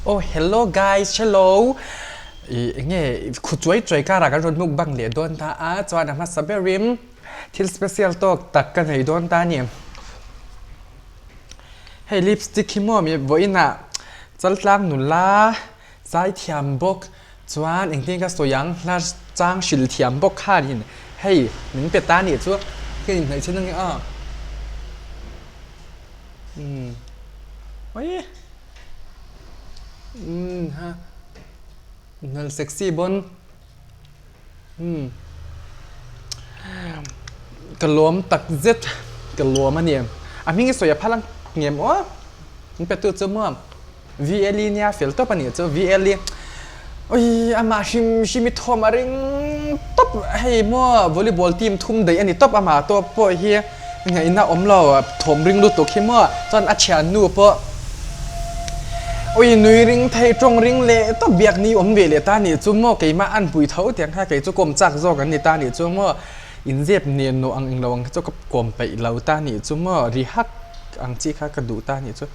Oh hello guys hello i enge khu chuai chuai karah kan rawn mukbang leh dawn ta a chuan a hmasa berin thil special tawk tak ka nei dawn ta a ni hei lipstick hi maw mi vawiinah chaltlang nula zaithiam bawk chuan engtin ka sawi ang hla chang hrilh thiam bawk khanin hei min pe ta a nih chu ka inhnaih chin ange aw umm awii. Umm ha nal sexy bawn umm ka lawm tak zet ka lawm a ni a hming i sawi a phal ang ngem aw min pe tu chu maw VLE nia fel tawp a nih chu VLE awii amah hrim hrim i thawm a ring tawp hei maw volleyball team thum daih a ni tawp amah tawp pawh hi Ngaihna awm lo thawm ring lutuk hi maw chuan a thiannu pawh ui nui ring thei tawng ring leh tawp biak ni awm ve leh ta nih chu maw keimah an pui tho tiang kha kei chu kawm chak zawk an ni ta nih chu maw inzep nen nawh ang englo ang kha chu ka kawm peih lo ta nih chu maw ri hak ang chi kha ka duh ta nih chu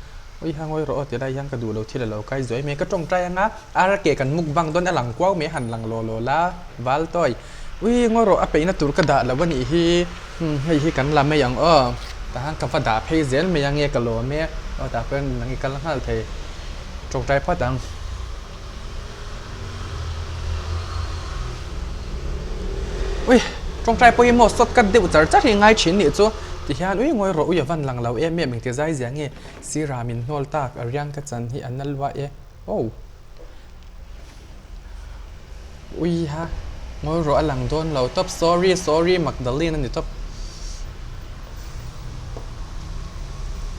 ui ha ngawi rawh aw ti lai hian ka duh lo thil a lo kai zuai mai ka tawngtai anga ar ke kan mukbang dawn a lang kuau mai han lang law law la val tawi. Ui ngaw rawh a peihna tur ka dah lo a nih hi umm hei hi kan la mai ang aw tahan ka va dah phei zel mai ange ka lawm e aw tah pawh hian nang i kal nghal thei tawngtai phawt ang. Ui tawngtai pawh hi maw sawt cut deuh char char hi ngai thin nih chu tihian ui ngawi rawh ui a van lang lo em em engti zai zia nge sira min hnawl tak a riang ka chan hi a na lua e oh. Ui ha, ngawi rawh a lang dawn lo tawp, sorry sorry Magdalene a ni tawp.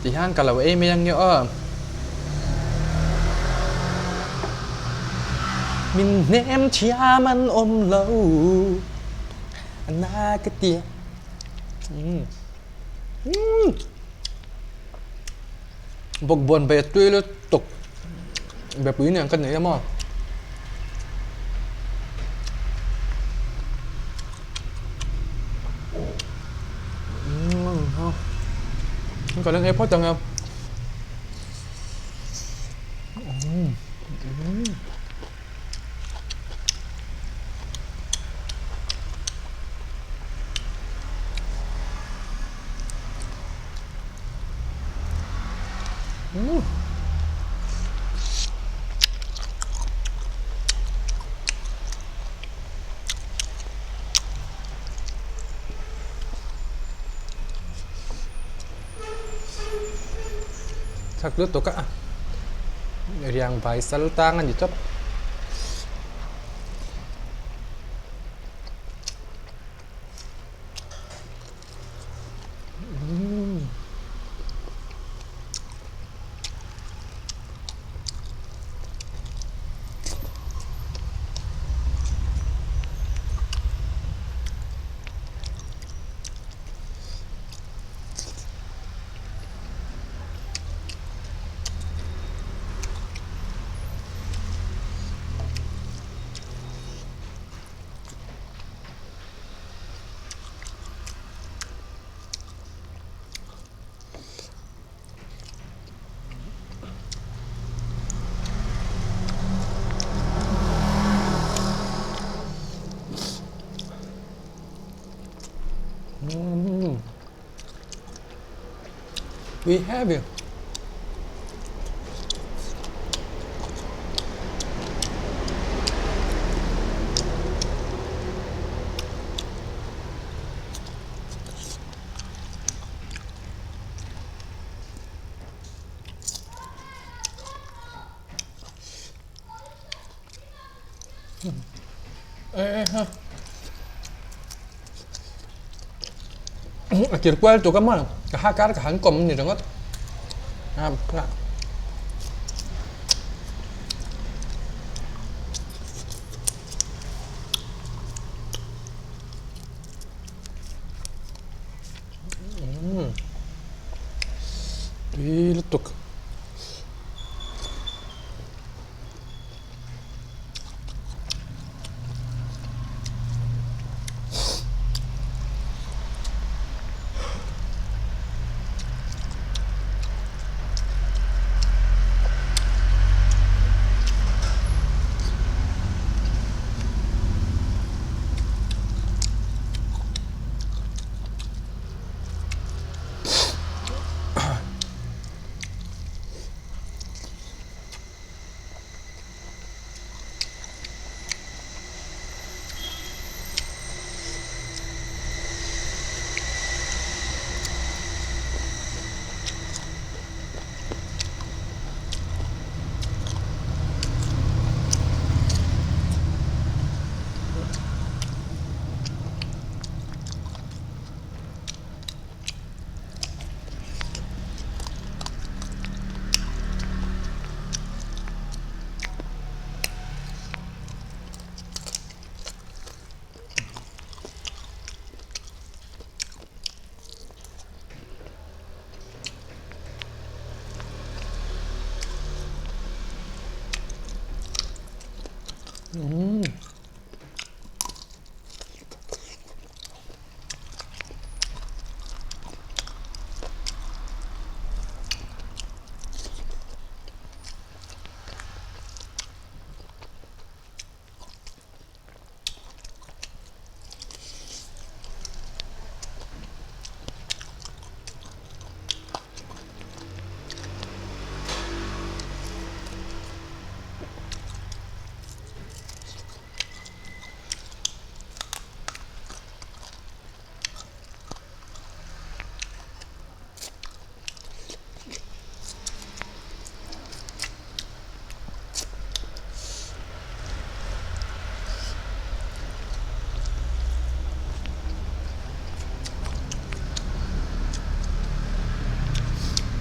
Ti hian ka lo ei mai ang nge aw. Min hnem thiam an awm lo a na ka ti. Bawkbawn ve tui lutuk bepui nen ka nei a maw. Ka la nei phawt ang a. Thak lutuk a riang vai sal tang a ni tawp. We have it. A kir kual tuk a maw ka ha kar ka han kawm ni ringawt a. Tui lutuk.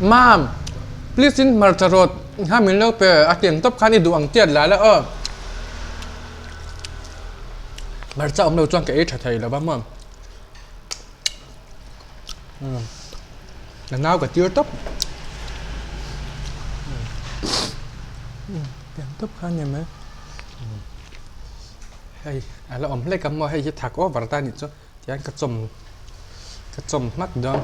Mam, please in hmarcha rawt kha min lo pe a tiang tawp khan i duh ang tiat la la aw. Hmarcha awm lo chuan ka ei tha thei lo va maw. Ka nau ka tir tawp. Tiang tawp kha a ni mai. Hei a la awm hlek a maw hei hi thak over ta a nih chu tihian ka chawm ka chawm hmak dawn.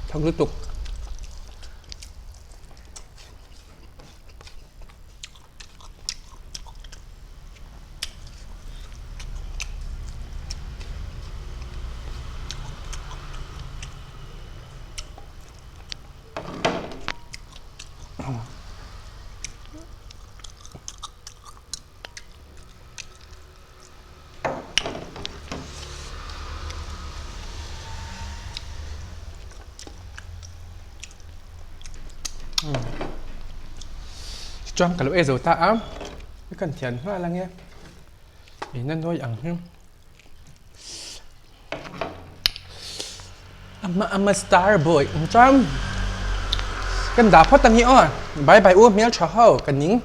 Thak lutuk. Chuan ka lo ei zo ta a kan thian nghal ang e in a nawi ang hi ama ama star boy chuan kan dah phawt ang hi aw bye bye u hmeltha ho ka ning.